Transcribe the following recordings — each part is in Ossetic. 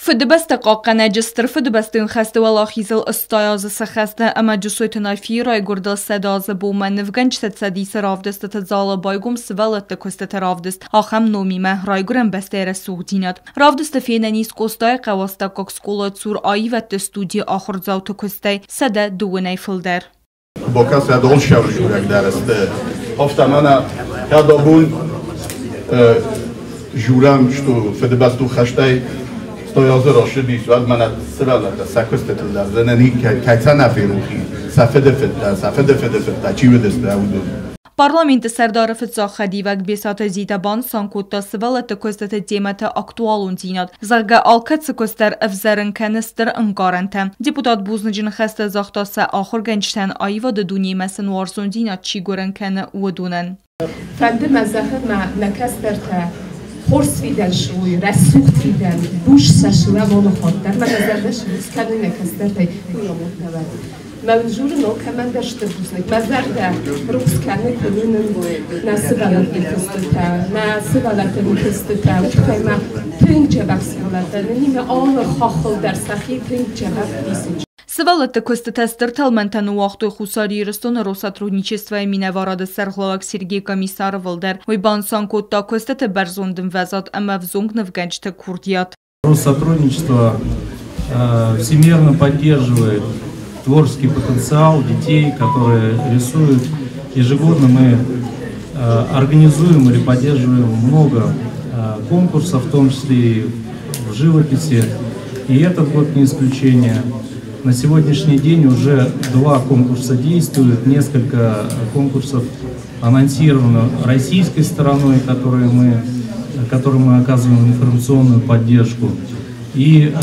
Фыдыбӕстӕ хъахъхъӕнӕджы Стыр Фыдыбӕстӕйон хӕсты уӕлахизыл 80 азы сӕххӕсты ӕмӕ Джусойты Нафийы райгуырдыл 100 азы бонмӕ нывгӕнджыты цӕдисы равдыстыты залы байгом сывӕллӕтты куыстыты равдыст ахӕм номимӕ «Райгуырӕн бӕстӕйы рӕсугъддзинад». Равдысты фенӕн ис Къостайыхъӕуы астӕуккаг скъолайы цур аивӕдты студийы ахуырдзауты куыстӕй 102-ӕй фылдӕр. Бакӕсӕд олсӕвзурӕг дӕр сты. Афтӕ мӕнӕ кӕд абон журӕм, что Фыдыбӕстон хӕстӕй 100 азы рацыдис, уӕд мӕнӕ сывӕллӕттӕ сӕ куыстытыл дӕр зӕнӕни кӕй сӕ нӕ ферох и, сӕ фыдыфыдтӕ, сӕ фыдыфыдыфыдтӕ чи уыдысты, уыдон. Парламенты сӕрдары фыццаг хӕдивӕг Бесаты Зита банысан кодта сывӕллӕтты куыстыты темӕты актуалондзинад. Зӕгъгӕ, алкӕцы куыст дӕр ӕвзӕрын кӕны стыр ӕнкъарӕнтӕ. Депутат бузныджы ныхӕстӕ загъта сӕ ахуыргӕнджытӕн, аивады дунемӕ сын уарзондзинад чи гуырын кӕны, уыдонӕн. Фӕнды мӕ зӕгъын, мӕ кӕстӕртӕ хорз фидӕн суой, рӕсугъд фидӕн, буз сӕ суӕм алы хатт дӕр. Мӕ зӕрдӕ сбуц кӕны нӕ кӕстӕртӕй, уый амонд нӕ уӕд. Мӕ журы кӕмӕндӕр стыр бузныг. Мӕ зӕрдӕ рухс кӕны, куы уынын нӕ сывӕллӕтты куыстытӕ, нӕ сывӕллӕтты куыстытӕ. Уый тыххӕй мӕ тынг дзӕбӕх сывӕллӕттӕ нынимӕ алы хаххыл дӕр сӕхи тынг дзӕбӕх исынц. Сывӕллӕтты куыстытӕ стыр тӕлмӕнтӕ ныууагътой Хуссар Ирыстоны Россотрудничествойы минӕварады сӕргълӕууӕг Сергей Комиссаровыл дӕр. Уый банысан кодта куыстыты бӕрзонд ӕмвӕзад ӕмӕ ӕвзонг нывгӕнджыты курдиат. Россотрудничество всемерно поддерживает творческий потенциал детей, которые рисуют. Ежегодно мы организуем или поддерживаем много конкурсов, в том числе и в живописи. И этот год не исключение. На сегодняшний день уже 2 конкурса действуют, несколько конкурсов анонсировано российской стороной, которым мы оказываем информационную поддержку. И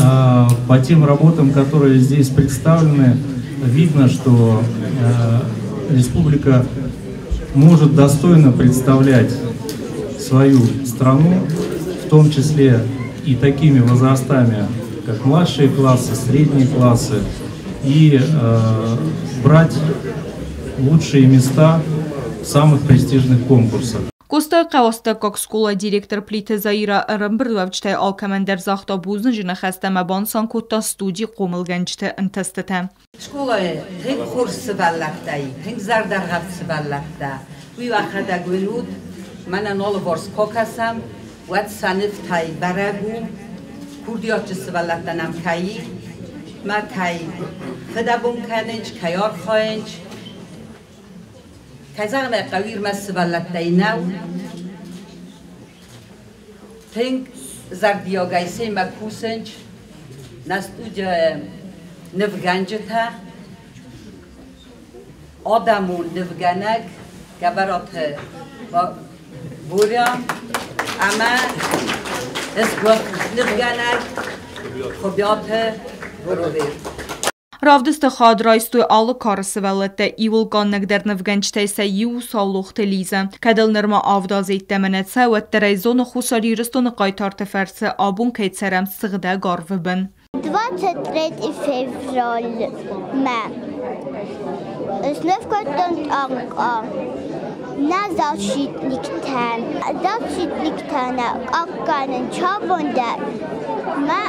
по тем работам, которые здесь представлены, видно, что республика может достойно представлять свою страну, в том числе и такими возрастами, как младшие классы, средние классы, и брать лучшие места в самых престижных конкурсах. Къостайыхъӕуы астӕуккаг скъолайы директор Плиты Заира ӕрӕмбырдуӕвджытӕй алкӕмӕн дӕр загъта бузныджы ныхӕстӕ ӕмӕ банысан кодта студийы хъомылгӕнджыты ӕнтыстытӕ. Скъолайы тынг хорз сывӕллӕттӕ и, тынг зӕрдӕргъӕвд сывӕллӕттӕ. Уый уӕхӕдӕг уынут, мӕнӕн алыварс куы акӕсӕм, уӕд сӕ нывтӕй бӕрӕг у, курдиатджын сывӕллӕттӕ нӕм кӕй и, мӕ кӕй фыдӕбон кӕнынц, кӕй архайынц. Кӕй зӕгъын ӕй хъӕуы, ӕрмӕст сывӕллӕттӕй нӕу. Тынг зӕрдиагӕй семӕ кусынц нӕ студияйы нывгӕнджытӕ, адӕмон нывгӕнӕг Гӕбӕраты Боря ӕмӕ сгуыхт нывгӕнӕг Хуыбиаты Боровер. Равдысты хайад райстой алы кары сывӕллӕттӕ. Иууыл къаннӕгдӕр нывгӕнджытӕй сӕ иу у Саулохты Лизӕ. Кӕд ыл нырма 7 азы йеддӕмӕ нӕ цӕуы, уӕддӕр ӕй зоны Хуссар Ирыстоны хъайтарты фӕрцы абон кӕй цӕрӕм сыгъдӕг арвы бын. 23 февралмӕ сныв кодтон тъанкъа нӕ защитниктӕн. Защитниктӕ нӕ хъахъхъӕнын чабондӕр мӕ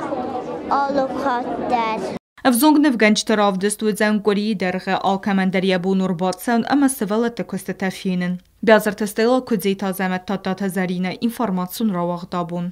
алы хатт дӕр. Ӕвзонг нывгӕнджыты равдыст уыдзӕн къуырийы дӕргъы, алкӕмӕн дӕр йӕ бон у ӕрбацӕуын ӕмӕ сывӕллӕтты куыстытӕ фенын. Биазырты Стелла, Куыдзеты Азӕмӕт, Тадтаты Зӕринӕ, информацион рауагъд абон.